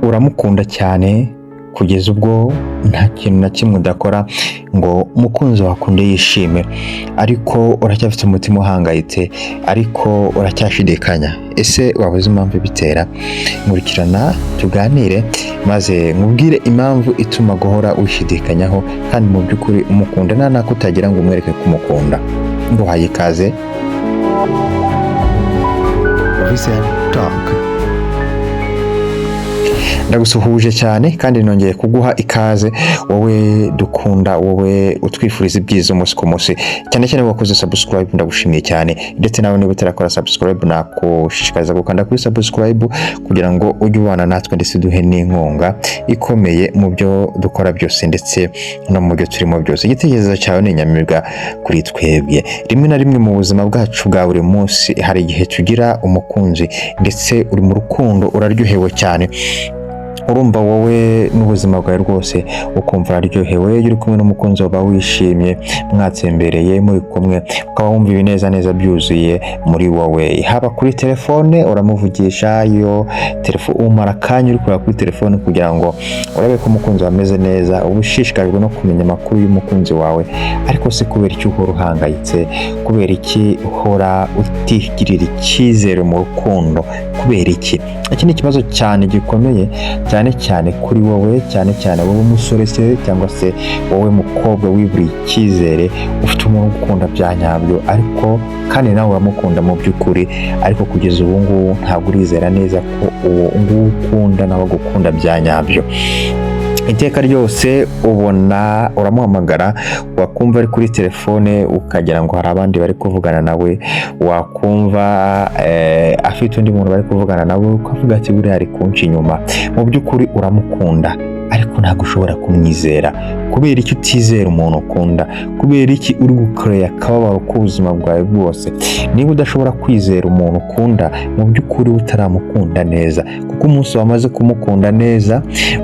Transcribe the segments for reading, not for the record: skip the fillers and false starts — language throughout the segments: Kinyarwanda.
Uramukunda cyane kugeza ubwo nta kintu na kimwe udakora ngo umukunzi wawe akunde yishime, ariko uracyafite umutima uhangayitse, ariko uracyashidikanya. Ese waba uzi impamvu ibitera? Nkurikirana tuganire, maze nkubwire impamvu ituma guhora wishidikanyaho kandi mu by'ukuri umukunda, nta nako utagira ngo umwereke kumukunda. Nguhaye ikaze. Vision Talk. Ndagusuhuje cyane kandi nongeye kuguha ikaze, wowe dukunda, wowe utwifuriza ibyiza umunsi ku munsi, cyane cyane wakoze subscribe, ndagushimiye cyane. Ndetse nawe niba utarakora subscribe, nakushishikariza gukanda kuri subscribe kugira ngo ujye ubana natwe, ndetse duhe n'inkunga ikomeye mu byo dukora byose ndetse no mu byo turimo byose. Igitekerezo cyawe ni inyamibwa kuri twebwe. Rimwe na rimwe mu buzima bwacu bwa buri munsi hari igihe tugira umukunzi, ndetse uri mu rukundo, uraryohewe cyane, urumva wowe n'ubuzima bwawe rwose ukumva uraryohewe. Iyo uri kumwe n'umukunzi wawe wishimye, mwatsembereye, muri kumwe, ukaba wumva ibinezaneza byuzuye muri wowe. Haba kuri telefone uramuvugisha, iyo telefone umara akanya uri kureba kuri telefone kugira ngo urebe ko umukunzi wawe ameze neza, uba ushishikajwe no kumenya amakuru y'umukunzi wawe. Ariko se kubera iki uhora uhangayitse? Kubera iki uhora utigirira icyizere mu rukundo? Kubera iki? Iki ni ikibazo cyane gikomeye, cyane cyane kuri wowe, cyane cyane wowe musore se cyangwa se wowe mukobwa wiburiye icyizere, ufite umuntu ugukunda bya nyabyo, ariko kandi nawe uramukunda mu by'ukuri, ariko kugeza ubu ngubu ntabwo urizera neza ko uwo nguwo ukunda nawe agukunda bya nyabyo. Iteka ryose ubona uramuhamagara, wakumva ari kuri telefone ukagira ngo hari abandi bari kuvugana nawe, wakumva afite undi muntu bari kuvugana nawe ukavuga ati: "Buriya ari kunca inyuma." Mu by'ukuri uramukunda, ariko ntabwo ushobora kumwizera. Kubera iki utizera umuntu ukunda? Kubera iki uri gukorera akababaro k'ubuzima bwawe bwose? Niba udashobora kwizera umuntu ukunda, mu by'ukuri utaramukunda neza, kuko umunsi wamaze kumukunda neza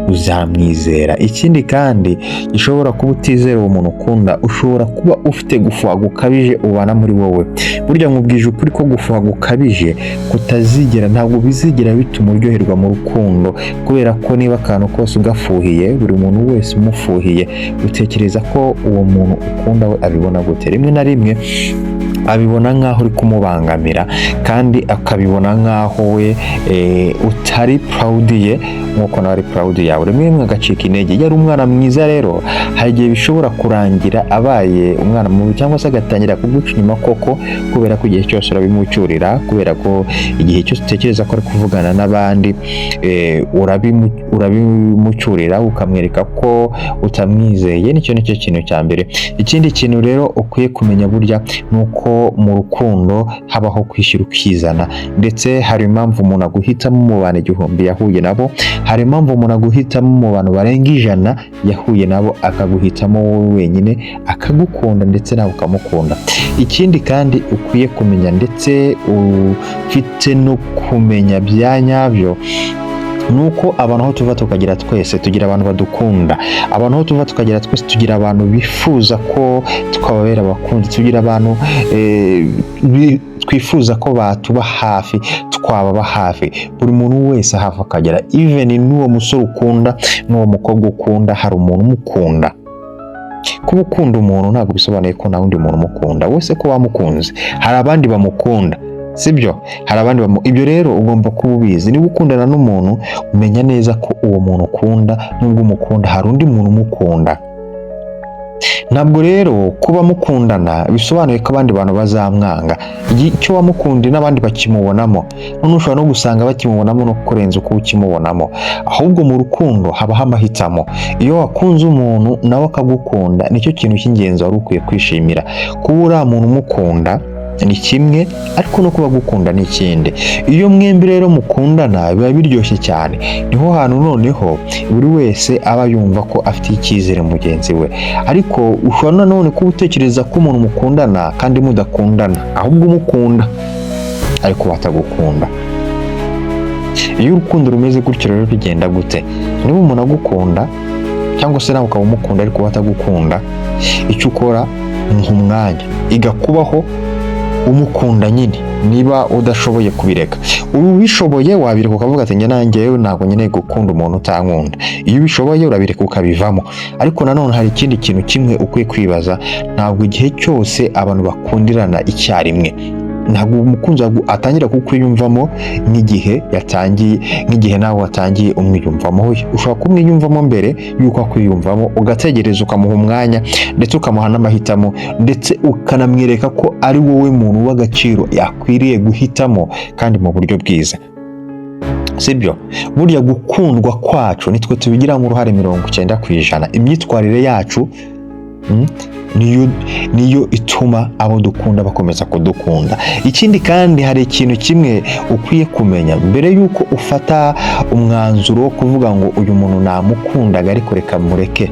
uzamwizera. Ikindi kandi gishobora kuba utizera uwo muntu ukunda, ushobora kuba ufite gufuha gukabije ubana muri wowe. Burya nkubwije ukuri ko gufuha gukabije kutazigera, ntabwo bizigera bituma uryoherwa mu rukundo, kubera ko niba akantu kose ugafuhiye, buri muntu wese umufuhiye, utekereza ko uwo muntu ukunda we abibona gute? Rimwe na rimwe abibona nk'aho uri kumubangamira, kandi akabibona nk'aho we utari proud ye nk'uko nawe ari proud yawe. Rimwe rimwe agacika intege. Iyo ari umwana mwiza rero, hari igihe bishobora kurangira abaye umwana mubi, cyangwa se agatangira kuguca inyuma koko, kubera ko igihe cyose urabimucyurira, kubera ko igihe cyose utekereza ko ari kuvugana n'abandi, urabimucyurira, ukamwereka ko utamwizeye. Nicyo kintu cya mbere. Ikindi kintu rero ukwiye kumenya burya ni uko mu rukundo habaho kwishyira ukizana. Ndetse hari impamvu umuntu aguhitamo mu bantu 1000 yahuye nabo, hari impamvu umuntu aguhitamo mu bantu barenga 100 yahuye nabo, akaguhitamo wowe wenyine, akagukunda ndetse nawe ukamukunda. Ikindi kandi ukwiye kumenya, ndetse ufite no kumenya bya nyabyo, nuko abantu aho tuva tukagera twese tugira abantu badukunda. Abantu aho tuva tukagera twese tugira abantu bifuza ko twababera abakunzi, tugira abantu twifuza ko batuba hafi, twababa hafi. Buri muntu wese ahava akagera, even n'uwo musore ukunda, n'uwo mukobwa ukunda, hari umuntu umukunda. Kuba ukunda umuntu ntabwo bisobanuye ko nta wundi muntu umukunda. Wese ko wamukunze, hari abandi bamukunda, sibyo? Hari abandi ibyo rero ugomba kuba ubizi. Niba ukundana n'umuntu, umenya neza ko uwo muntu ukunda, nubwo umukunda, hari undi muntu umukunda. Ntabwo rero kuba mukundana bisobanuye ko abandi bantu bazamwanga. Icyo wamukundiye n'abandi bakimubonamo, none ushobora no gusanga bakimubonamo no kurenza uko ukimubonamo. Ahubwo mu rukundo habaho amahitamo. Iyo wakunze umuntu nawe akagukunda, nicyo kintu cy'ingenzi wari ukwiye kwishimira. Kuba uriya muntu umukunda ni kimwe, ariko no kuba agukunda ni ikindi. Iyo mwembi rero mukundana biba biryoshye cyane. Niho hantu noneho buri wese aba yumva ko afite icyizere mugenzi we. Ariko ushobora nanone kuba utekereza ko umuntu mukundana kandi mudakundana, ahubwo umukunda ariko batagukunda. Iyo urukundo rumeze gutyo rero bigenda gute? Niba umuntu agukunda cyangwa se nawe ukaba umukunda ariko batagukunda, icyo ukora, umuha umwanya, iga kubaho umukunda nyine. Niba udashoboye kubireka, ubishoboye wabireka ukavuga ati: "Njye nanjye ntabwo nkeneye gukunda umuntu utankunda." Iyo ubishoboye urabireka ukabivamo. Ariko nanone hari ikindi kintu kimwe ukwiye kwibaza: ntabwo igihe cyose abantu bakundirana icyarimwe. Ntabwo umukunzi wawe atangira kukwiyumvamo nk'igihe yatangiye, nk'igihe nawe watangiye umwiyumvamo. Ushobora kumwiyumvamo mbere y'uko akwiyumvamo, ugategereza, ukamuha umwanya, ndetse ukamuha n'amahitamo, ndetse ukanamwereka ko ari wowe muntu w'agaciro yakwiriye guhitamo, kandi mu buryo bwiza, sibyo? Burya gukundwa kwacu nitwe tubigiramo uruhare 90%. Imyitwarire yacu niyo ituma abo dukunda bakomeza kudukunda. Ikindi kandi, hari ikintu kimwe ukwiye kumenya mbere y'uko ufata umwanzuro wo kuvuga ngo uyu muntu namukundaga ariko reka mureke.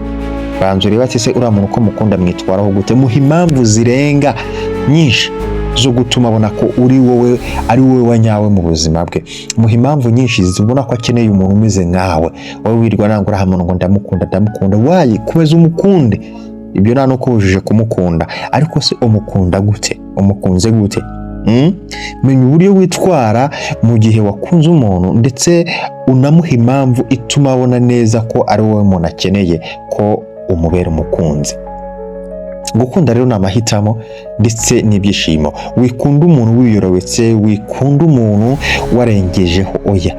Banza urebe ati: "Se uriya muntu uko mukunda mwitwaraho gute?" Muha impamvu zirenga nyinshi zo gutuma abona ko uri wowe, ari wowe wa nyawe mu buzima bwe. Muha impamvu nyinshi zibona ko akeneye umuntu umeze nkawe. Wowe wirwa nangura uriya muntu ngo ndamukunda, ndamukunda, wayi komeza umukunde. Ibyo nta nuko wujuje kumukunda, ariko se umukunda gute? Umukunze gute? Menya uburyo witwara mu gihe wakunze umuntu, ndetse unamuha impamvu ituma abona neza ko ari wowe muntu akeneye ko umubera umukunzi. Gukunda rero ni amahitamo ndetse n'ibyishimo. Wikunda umuntu wiyorobetse, wikunda umuntu warengejeho, oya.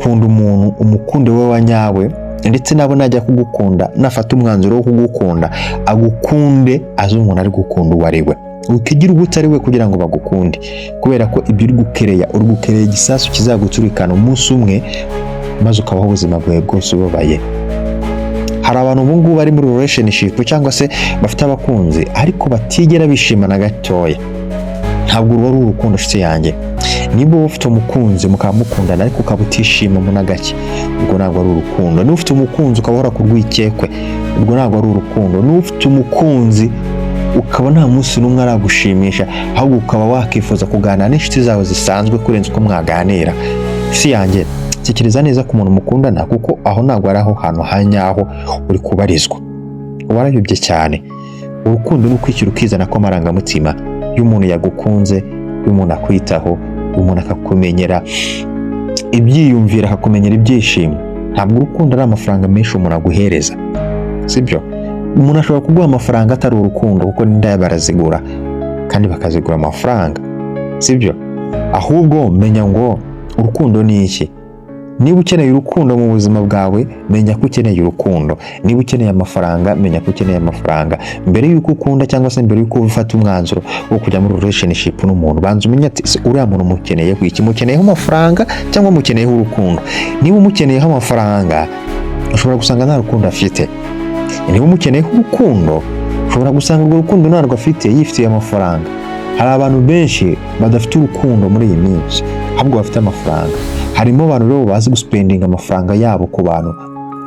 Kunda umuntu, umukunde we wa nyawe, ndetse nabo najya kugukunda, nafata umwanzuro wo kugukunda, agukunde azi umuntu ari gukunda uwo ari we. Ukigira uwo utari we kugira ngo bagukunde, kubera ko ibyo uri gukereya, uri gukereya igisasu kizaguturikana umunsi umwe, maze ukabaho ubuzima bwawe bwose ubabaye. Hari abantu ubu ngubu bari muri relationship cyangwa se bafite abakunzi, ariko batigera bishima na gatoya. Ntabwo uruba ari urukundo, nshuti yanjye. Niba wowe ufite umukunzi mukaba mukundana, ariko ukaba utishimamo na gake, ubwo ntabwo ari urukundo. Niba ufite umukunzi ukaba uhora ku rwikekwe, ubwo ntabwo ari urukundo. Niba ufite umukunzi ukaba nta munsi n'umwe aragushimisha, ahubwo ukaba wakifuza kuganira n'inshuti zawe zisanzwe kurenza uko mwaganira, isi yanjye, tekereza neza ku muntu mukundana, kuko aho ntabwo ari aho hantu ha nyaho uri kubarizwa, warayobye cyane. Urukundo ni ukwishyira ukizana kw'amarangamutima y'umuntu yagukunze, y'umuntu akwitaho, y'umuntu akakumenyera ibyiyumvira, akakumenyera ibyishimo. Ntabwo urukundo ari amafaranga menshi umuntu aguhereza, sibyo? Umuntu ashobora kuguha amafaranga atari urukundo, kuko n'indaya barazigura kandi bakazigura amafaranga, sibyo? Ahubwo menya ngo urukundo ni iki. Niba ukeneye urukundo mu buzima bwawe, menya ko ukeneye urukundo. Niba ukeneye amafaranga, menya ko ukeneye amafaranga. Mbere y'uko ukunda cyangwa se mbere y'uko ufata umwanzuro wo kujya muri relationship n'umuntu, banza umenye ati: "Ese uriya muntu mukeneye iki? Mukeneyeho amafaranga cyangwa mukeneyeho urukundo?" Niba umukeneyeho amafaranga, ushobora gusanga nta rukundo afite. Niba umukeneyeho urukundo, ushobora gusanga urwo rukundo ntarwo afite, yifitiye amafaranga. Hari abantu benshi badafite urukundo muri iyi minsi, ahubwo bafite amafaranga. Harimo abantu rero bazi guspendinga amafaranga yabo ku bantu,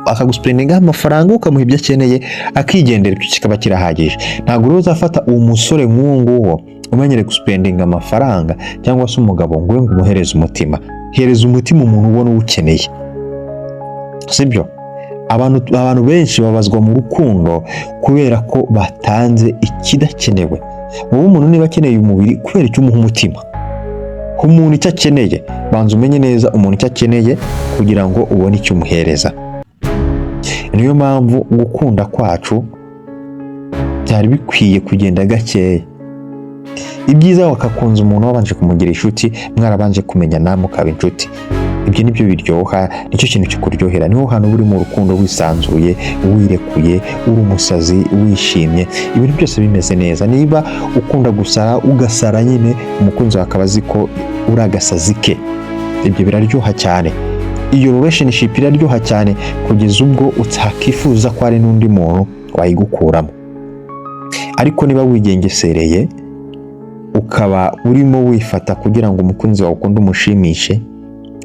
akaguspendingaho amafaranga, ukamuha ibyo akeneye akigendera, icyo kikaba kirahagije. Ntabwo rero uzafata uwo musore nk'uwo nguwo umenyereye guspendinga amafaranga cyangwa se umugabo ngo ube ngo umuhereze umutima. Hereza umutima umuntu ubona uwukeneye, sibyo? Abantu benshi babazwa mu rukundo kubera ko batanze ikidakenewe. Wowe umuntu niba akeneye umubiri, kubera icyo umuha umutima? Umuntu icyo akeneye, banza umenye neza umuntu icyo akeneye kugira ngo ubone icyo umuhereza. Niyo mpamvu gukunda kwacu byari bikwiye kugenda gakeya. Ibyiza wakakunze umuntu wabanje kumugira inshuti, mwarabanje kumenyana mukaba inshuti. Ibyo nibyo biryoha, nicyo kintu kikuryohera. Niho hantu uba uri mu rukundo wisanzuye, wirekuye, uri umusazi, wishimye, ibintu byose bimeze neza. Niba ukunda gusara, ugasara nyine, umukunzi wawe akaba azi ko uri agasazi ke. Ibyo biraryoha cyane. Iyo relationship iraryoha cyane kugeza ubwo utakifuza ko hari n'undi muntu wayigukuramo. Ariko niba wigengesereye, ukaba urimo wifata kugira ngo umukunzi wawe ukunde umushimishe,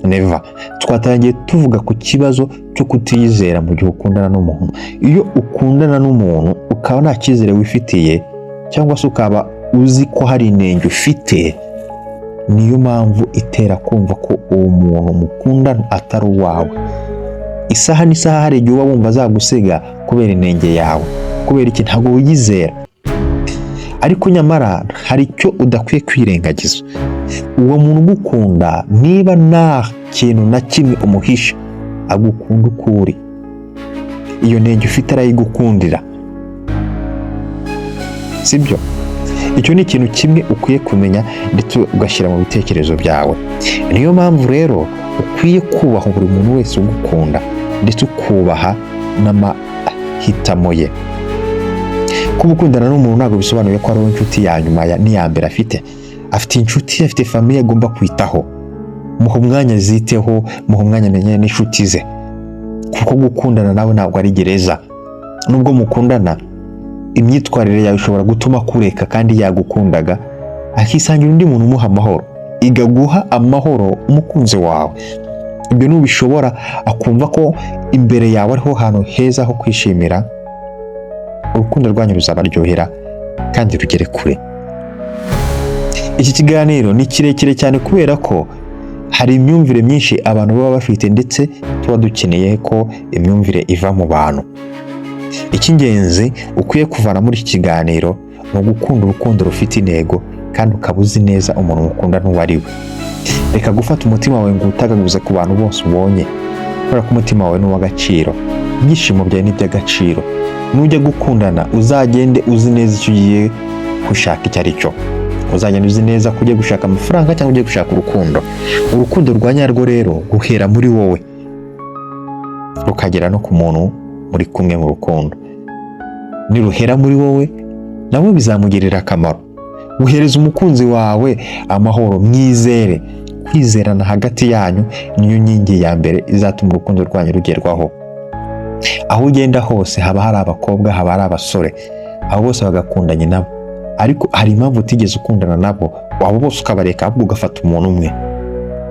never. Twatangiye tuvuga ku kibazo cyo kutiyizera mu gihe ukundana n'umuntu. Iyo ukundana n'umuntu ukaba nta cyizere wifitiye, cyangwa se ukaba uzi ko hari inenge ufite, niyo mpamvu itera kumva ko uwo muntu mukundana atari uwawe. Isaha n'isaha hari igihe uba wumva azagusiga kubera inenge yawe. Kubera iki? Ntabwo wiyizera. Ariko nyamara hari icyo udakwiye kwirengagiza. Uwo muntu ugukunda, niba nta kintu na kimwe umuhisha, agukunda uko uri. Iyo ntege ufite arayigukundira, sibyo? Icyo ni ikintu kimwe ukwiye kumenya ndetse ugashyira mu bitekerezo byawe. Niyo mpamvu rero ukwiye kubaha buri muntu wese ugukunda, ndetse ukubaha n'amahitamo ye. Kuba ukundana n'umuntu ntabwo bisobanuye ko ari wowe inshuti ya nyuma n'iya mbere afite. Afite inshuti, afite famille agomba kwitaho. Muha umwanya ziteho, muha umwanya amenyane n'inshuti ze, kuko gukundana nawe ntabwo ari gereza. Nubwo mukundana, imyitwarire yawe ishobora gutuma akureka kandi yagukundaga, akisangira undi muntu umuha amahoro. Iga guha amahoro umukunzi wawe. Ibyo nubishobora, akumva ko imbere yawe ariho hantu heza ho kwishimira, urukundo rwanyu ruzabaryohera kandi rugere kure. Iki kiganiro ni kirekire cyane kubera ko hari imyumvire myinshi abantu baba bafite, ndetse tuba dukeneye ko imyumvire iva mu bantu. Icy'ingenzi ukwiye kuvana muri iki kiganiro ni ugukunda urukundo rufite intego, kandi ukaba uzi neza umuntu mukunda n'uwo ari we. Reka gufata umutima wawe ngo uwutagaguze ku bantu bose ubonye, kubera ko umutima wawe ni uw'agaciro, ibyishimo byawe ni iby'agaciro. Nujya gukundana, uzagende uzi neza icyo ugiye gushaka icyo ari cyo. Uzagenda uzi neza ko ugiye gushaka amafaranga cyangwa ugiye gushaka urukundo. Urukundo rwa nyarwo rero guhera muri wowe rukagera no ku muntu muri kumwe mu rukundo. Niruhera muri wowe, nawe bizamugirira akamaro. Guhereza umukunzi wawe amahoro, mwizere. Kwizerana hagati yanyu niyo nkingi ya mbere izatuma urukundo rwanyu rugerwaho. Aho ugenda hose, haba hari abakobwa, haba hari abasore, abo bose bagakundanye nabo, ariko hari impamvu utigeze ukundana nabo, waba bose ukabareka, ahubwo ugafata umuntu umwe.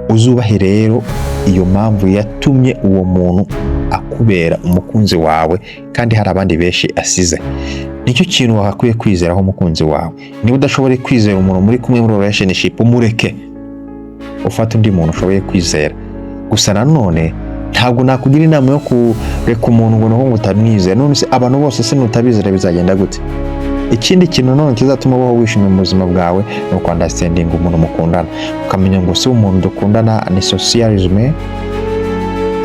Uzubahe rero iyo mpamvu yatumye uwo muntu akubera umukunzi wawe kandi hari abandi benshi asize. Nicyo kintu wagakwiye kwizeraho umukunzi wawe. Niba udashoboye kwizera umuntu muri kumwe muri relationship, umureke, ufate undi muntu ushoboye kwizera. Gusa nanone ntabwo nakugira inama yo kureka umuntu ngo nuko ngo utamwizera. None se abantu bose se nutabizera bizagenda gute? Ikindi kintu nanone kizatuma ubaho wishimye mu buzima bwawe ni uku-understandinga umuntu mukundana, ukamenya ngo se umuntu dukundana ni socialisme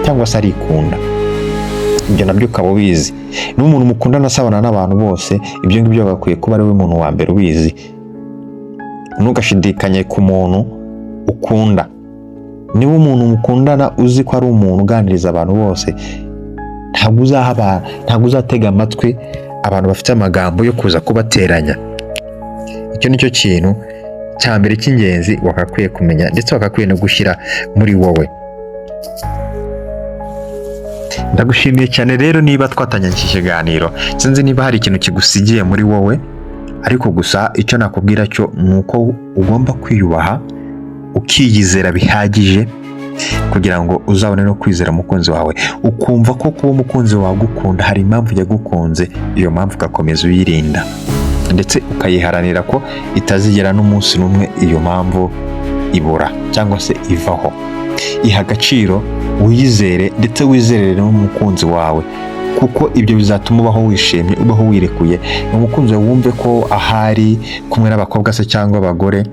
cyangwa se arikunda. Ibyo nabyo ukaba ubizi. Niba umuntu mukundana asabana n'abantu bose, ibyo ngibyo bagakwiye kuba ari we muntu wa mbere ubizi. Ntugashidikanye ku muntu ukunda. Niba umuntu mukundana uzi ko ari umuntu uganiriza abantu bose, ntabwo uzatega amatwi abantu bafite amagambo yo kuza kubateranya. Icyo ni cyo kintu cya mbere cy'ingenzi wagakwiye kumenya, ndetse wagakwiye no gushyira muri wowe. Ndagushimiye cyane rero niba twatangiranye iki kiganiro. Sinzi niba hari ikintu kigusigiye muri wowe, ariko gusa icyo nakubwira cyo ni uko ugomba kwiyubaha, ukiyizera bihagije kugira ngo uzabone no kwizera umukunzi wawe, ukumva ko kuba umukunzi wawe agukunda hari impamvu yagukunze, iyo mpamvu ugakomeza uyirinda, ndetse ukayiharanira ko itazigera n'umunsi n'umwe iyo mpamvu ibura cyangwa se ivaho. Iha agaciro, wiyizere, ndetse wizerere n'umukunzi wawe, kuko ibyo bizatuma ubaho wishimye, ubaho wirekuye. Umukunzi wawe wumve ko ahari kumwe n'abakobwa se cyangwa abagore,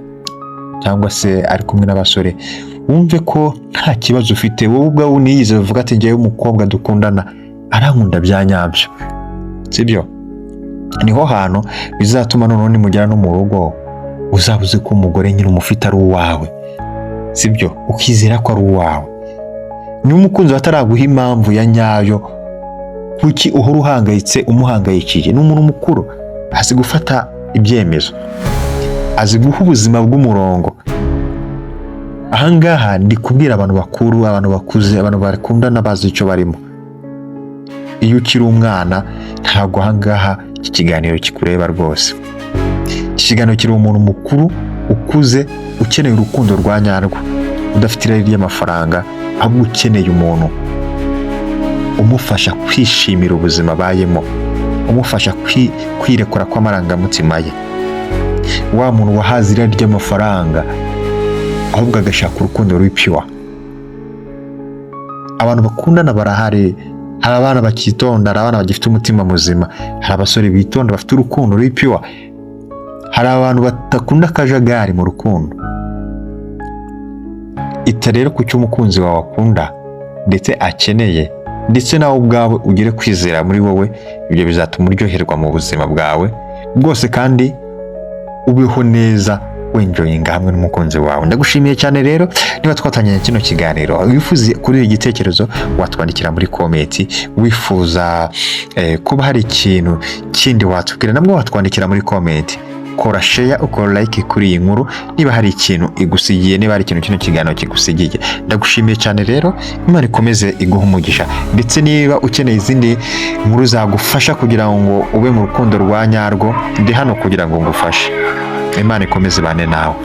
cyangwa se ari kumwe n'abasore, wumve ko nta kibazo ufite. Wowe ubwawe uniyizere, uvuga ati: "Ngewe umukobwa dukundana arankunda bya nyabyo," sibyo? Niho hantu bizatuma noneho nimugera no mu rugo, uzaba uzi ko umugore nyine umufite ari uwawe, sibyo? Ukizera ko ari uwawe. Niba umukunzi wawe ataraguha impamvu ya nyayo, kuki uhora uhangayitse, umuhangayikiye? Ni umuntu mukuru, azi gufata ibyemezo, azi guha ubuzima bw'umurongo. Ahangaha ndi kubwira abantu bakuru, abantu bakuze, abantu bakundana bazi icyo barimo. Iyo ukiri umwana, ntabwo ahangaha iki kiganiro kikureba rwose. Iki kiganiro kiri umuntu mukuru ukuze, ukeneye urukundo rwa nyarwo, udafite irari ry'amafaranga, ahubwo ukeneye umuntu umufasha kwishimira ubuzima abayemo, umufasha kwirekura kw'amarangamutima ye. Wa muntu wahaze irari ry'amafaranga, ahubwo agashaka urukundo ruri pure. Abantu bakundana barahari. Hari abana bakitonda, hari abana bagifite umutima muzima, hari abasore bitonda bafite urukundo ruri pure. Hari abantu badakunda akajagari mu rukundo. Ita rero ku cyo umukunzi wawe akunda ndetse akeneye, ndetse nawe ubwawe ugire kwizera muri wowe. Ibyo bizatuma uryoherwa mu buzima bwawe bwose kandi ubeho neza, wenjoyinga hamwe n'umukunzi wawe. Ndagushimiye cyane rero niba twatangiranye kino kiganiro. Wifuza kuri iki gitekerezo, watwandikira muri comment. Wifuza kuba hari ikintu kindi watubwira, nabwo watwandikira muri comment. Kora share, ukora like kuri iyi nkuru niba hari ikintu igusigiye, niba hari ikintu kino kiganiro kigusigiye. Ndagushimiye cyane rero, Imana ikomeze iguha umugisha. Ndetse niba ukeneye izindi nkuru zagufasha kugira ngo ube mu rukundo rwa nyarwo, ndi hano kugira ngo ngufashe. Imana ikomeze ibane nawe.